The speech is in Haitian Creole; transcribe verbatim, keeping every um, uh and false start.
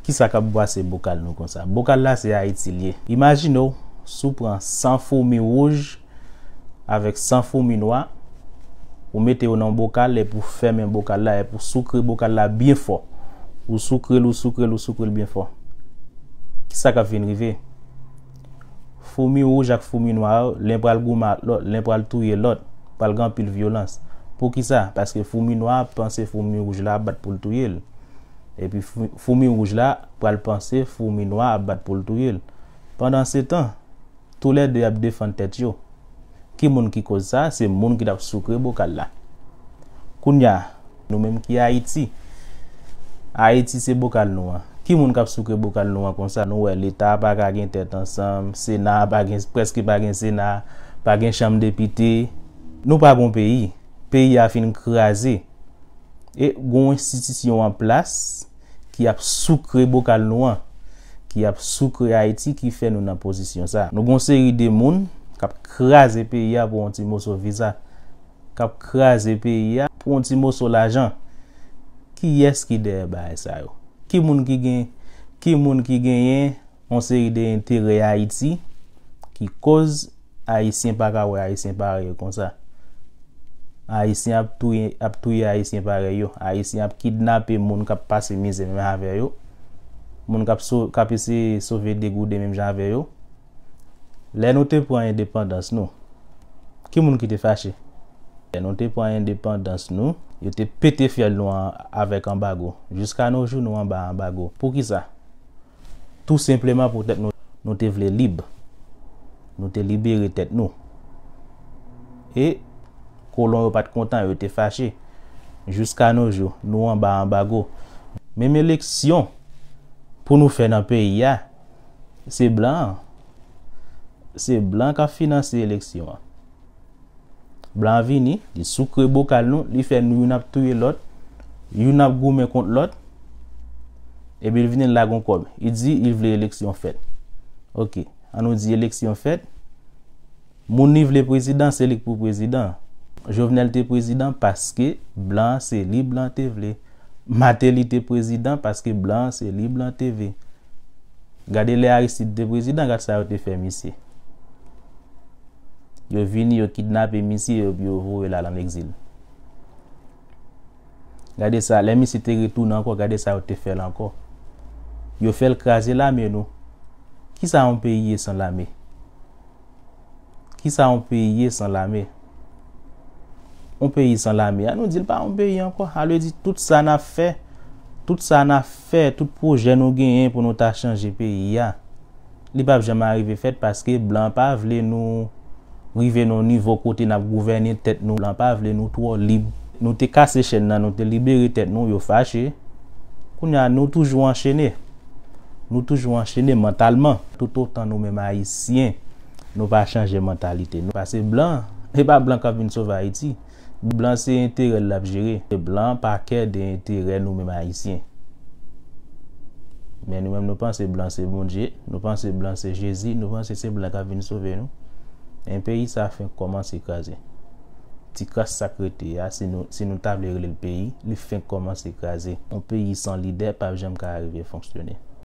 Kisa k ap bwase bokal nou konsa? Bokal la se Ayiti l ye. Imajine w, si w pran san foumi wouj avèk san foumi nwa, ou mete yo nan yon bokal epi w fèmen bokal la epi w soukre bokal la byen fò. Ou soukre l, ou soukre l, ou soukre l byen fò. Kisa k ap vin rive? Foumi wouj ak foumi nwa yo, len pral goumen ak lòt, len pral touye lòt, pral gen anpil vyolans. Poukisa? Paske foumi nwa a panse foumi wouj la ap bat pou l touye l. Epi fou- foumi wouj la pral panse foumi nwa ap bat pou l touye l. Pandansetan, toulède ap defann tèt yo. Ki moun ki koz sa? Se moun ki t ap soukre bokal la. Kounye a, nou menm ki Ayiti, Ayiti se bokal nou an. Ki moun k ap soukre bokal nou an konsa? Nou wè Leta pa ka gen tèt ansanm, Sena pa gen, prèske pa gen Sena, pa gen chanm depite. Nou pa gon peyi. Peyi a fin kraze. E gon enstitisyon an plas ki ap soukre bokal nou an, ki ap soukre Ayiti, ki fè nou nan pozisyon sa. Nou gon seri de moun k ap kraze peyi a pou yon ti moso viza, k ap kraze peyi a pou yon ti moso lajan. Kiyès ki dèyè bagay sa yo? Ki moun ki gen, ki moun ki genyen yon seri de enterè Ayiti ki koz Ayisyen pa ka wè Ayisyen parèy yo konsa. Ayisyen ap touye, ap touye Ayisyen parèy yo. Ayisyen ap kidnape moun k ap pase mizè menm avè yo. Moun k ap so, k ap eseye sove degouden menm jan avè yo. Lè nou te pran endepandans nou, ki moun ki te fache? Lè nou te pran endepandans nou, yo te pete fyèl nou an avèk anbago. Jiska no jou, nou anba anbago. Poukisa? Tou senpleman poutèt nou, nou te vle lib. Nou te libere tèt nou. E kolon yo pa t kontan, yo te fache. Jiska no jou, nou anba anbago. Menm eleksyon pou nou fè nan peyi a, se blan an. Se blan k ap finanse eleksyon an. Blan an vini, li soukre bokal nou, li fè nou youn ap touye lòt, youn ap goumen kont lòt, epi l vini l lage yon kòb. Li di li vle eleksyon fèt. Oke, an nou di eleksyon fèt. Moun li vle prezidan, se li k pou prezidan. Jovenel te prezidan paske blan an se li blan te vle. Martelly te prezidan paske blan an se li blan te vle. Gade lè Aristide te prezidan, gad sa yo te fè misye. Yo vini, yo kidnape misye, yo, yo voye l al an egzil. Gade sa, lè misye te retounen ankò, gade sa yo te fè l ankò. Yo fè l kraze lame nou. Kisa yon peyi ye san lame? Kisa yon peyi ye san lame? Yon peyi san lame, an nou di l pa yon peyi ankò. Sa vle di tout sa n ap fè, tout sa n ap fè, tout pwojè nou genyen pou nou ta chanje peyi a, li p ap janm arive fèt paske blan pa vle nou rive nan yon nivo kote n ap gouvène tèt nou. Blan pa vle nou twò lib. Nou te kase chèn nan, nou te libere tèt nou, yo fache. Kounye a, nou toujou anchene. Nou toujou anchene mantalman. Toutotan nou menm Ayisyen, nou pa chanje mantalite nou. Paske blan, e pa blan k ap vin sove Ayiti. Blan se enterè l l ap jere. Blan pa kè de enterè nou menm Ayisyen. Men nou menm nou panse blan se Bondye, nou panse blan se Jezi, nou panse se blan k ap vin sove nou. Men peyi sa fenk kòmanse kraze. Ti kras sa k rete a, si nou, si nou ta vle rele l peyi, li fenk kòmanse kraze. Yon peyi san lidè p ap janm ka rive fonksyone.